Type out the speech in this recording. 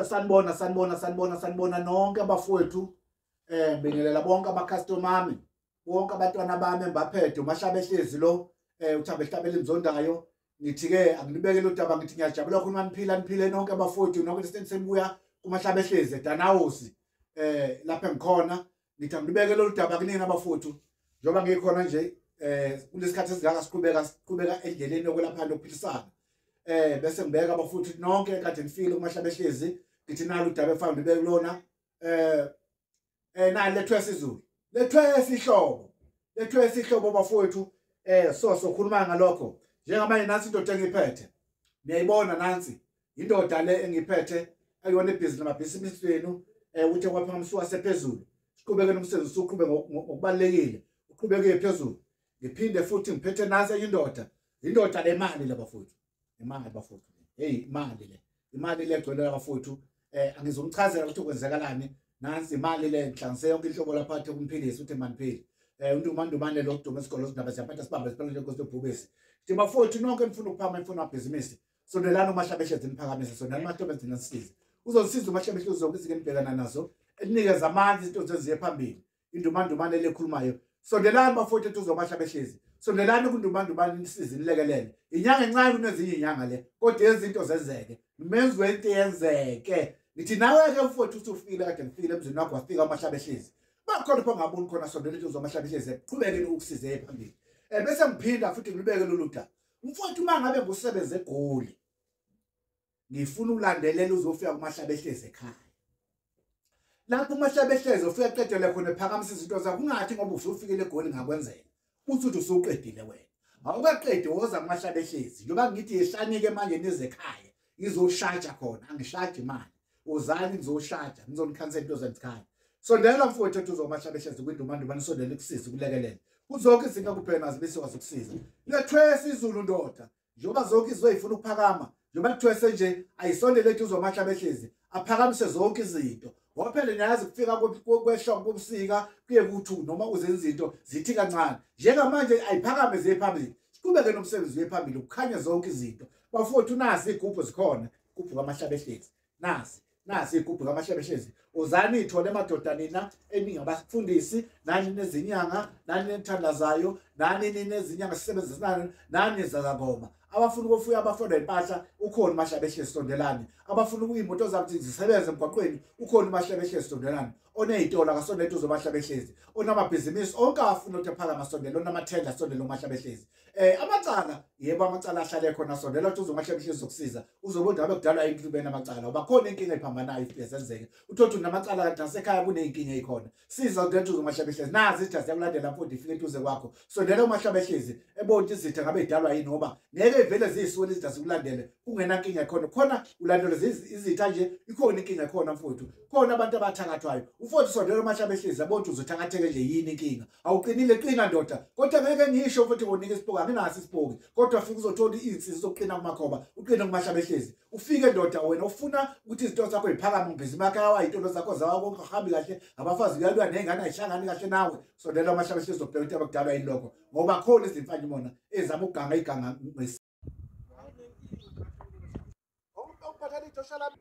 Sanibona sanibona sanibona sanibona nonke abafowethu. Ngibingelela bonke ama-customer ami, bonke abantwana bami engibaphethe, uMahlabehlezi lo, uThambe Hlabela imzondayo. Ngithi-ke anginibekele udaba, ngithi ngiyajabula khona niphila niphile nonke abafowethu, nonke senibuya kuMahlabehlezi eDanawusi lapha engikhona. Ngithi anginibekele udaba kunina abafowethu, njengoba ngikhona nje kulesikhathi esingaka siqhubeka endleleni yokwelapha nokuphilisana. Bese ngibeka abafowethu nonke kade nifile kuMahlabehlezi, ngithi nalo udaba efana nibeke kulona. Nali lethwesa izulu, lethwesa ihlobo, lethwesa ihlobo bafowethu. So sokhuluma ngalokho njengamanje. Nansi indoda engiphethe, niyayibona nansi indoda le engiphethe, ayona ibhizinisi namabhizinisi wenu, ukuthi kwaphakamisa wasephezulu. Siqhubeke nomsebenzi, usuqhube ngokubalekile, uqhubeke phezulu. Ngiphinde futhi ngiphethe nansi enye indoda, indoda le mali le bafowethu, imali bafowethu, hey imali le, imali le gcwele bafowethu. Angizomchazela ukuthi kwenzekalani. Nansi imali le, nhlanganise yonke inhlobo lapha athi kumphilisi uthi maniphile. Undumandumane lo kuduma isikolo sindaba siyaphatha sibambe siphela nje Nkosi yobhubesi. Nje bafowethu nonke nifuna ukuphakama, nifuna amabhizinisi, sondelani uMahlabehlezi niphakamise, sondelani uMahlabehlezi nisize. Uzosiza uMahlabehlezi zonke izinto enibhekana nazo, enikeza amandla izinto zeziye phambili. Indumandumane lekhulumayo. Sondelani bafowethu eduze uMahlabehlezi. Sondelani kundumandumane nisize nilekelele. Inyanga encane kunezinye inyanga le, kodwa izinto zenzeke. Menzi wento yenzeke. Ngithi nawe-ke mfowethu usufile, kade ngifile emzini wakho wafika uMahlabehlezi. Bakhona pho ngaboni khona, sondela eduze uMahlabehlezi qhubeke ukusize phambili. Bese ngiphinda futhi ngilubeke lolu daba. Mfowethu uma ngabe ngusebenza eGoli, ngifuna ulandelela uzofika kuMahlabehlezi ekhaya. Lapho uMahlabehlezi ufika qedele khona ephakamisa izinto zakho, ungathi ngoba usufikile eGoli ngakwenzela. Uthi uthi usuqedile wena. Awukaqedi, woza kuMahlabehlezi. Njengoba ngithi yehlanike manje nize ekhaya, ngizoshaja khona, angishaji imali. Uzani ngizoshaja, ngizonikhansela into zenikhaya. Sondela mfowethu eduze uMahlabehlezi kwindumandumane, sondela ikusize ukulekelela. Kuzonke izinto kuphela nazo bese wazokusiza. Lethwesa izulu ndoda, njengoba zonke izinto zifuna ukuphakama, njengoba lithwese nje ayisondele eduze uMahlabehlezi, aphakamise zonke izinto. Ngoba phela niyazi kufika kwehlobo kobusika kuye kuthi noma uzenza izinto zithi kancane. Njengamanje ayiphakame ziye phambili. Siqhubeke nomsebenzi uye phambili, kukhanye zonke izinto. Bafowethu nazi igubhu zikhona, igubhu kaMahlabehlezi. Nazi nasi igubhu kaMahlabehlezi. Uzani ithole madoda nina eningabafundisi, nani nezinyanga, nani nithandazayo, nani nezinyanga sisebenzisana nani zazangoma. Abafuna ukufuya abafuna impahla ukhona uMahlabehlezi, sondelani. Abafuna ukuyimoto zabo zisebenze emgwaqweni ukhona uMahlabehlezi, sondelani. Onezitolo akasondele eduze uMahlabehlezi. Onamabhizinisi onke afuna ukuthi aphakame asondele, onamathenda asondele uMahlabehlezi. Amacala, yebo amacala ahlale khona, sondela eduze uMahlabehlezi zokusiza. Uzobona ngabe kudalwa into ube namacala, ngoba khona inkinga ephambanayo ifike senzeke. Uthothi unamacala kanti nasekhaya kuneyinkinga ezikhona. Siza kodwa eduze uMahlabehlezi. Nazi izitha ziyakulandela mfundi, ifike eduze kwakho. Sondela uMahlabehlezi ebona izitha ngabe idalwa yini, ngoba ngeke ivele ziyisuwele izitha zikulandele kungenankinga ekhona. Khona ulandelwe izitha nje, ikhona inkinga ekhona mfowethu. Khona abantu abathakathwayo. Mfowethu sondela uMahlabehlezi abona ukuthi uzothakatheke nje yini inkinga. Awuqinile, qina ndoda. Kodwa ngeke ngisho futhi ngonika isipoki, anginaso isipoki. Kodwa fika uzothola izinsiza zokuqina kumakhoba, uqine kuMahlabehlezi. Ufike ndoda wena ufuna ukuthi izinto zakho ziphakame, ubhizi makaya wayitolo zakho zawa konke ahambi kahle, abafazi kuyalwa nezingane ayihlangani kahle nawe. Sondela uMahlabehlezi uzobheka ukuthi abakudalwa yini lokho, ngoba khona izimfanyi mona ezama ukuganga iganga. Awuphathela idosha lami.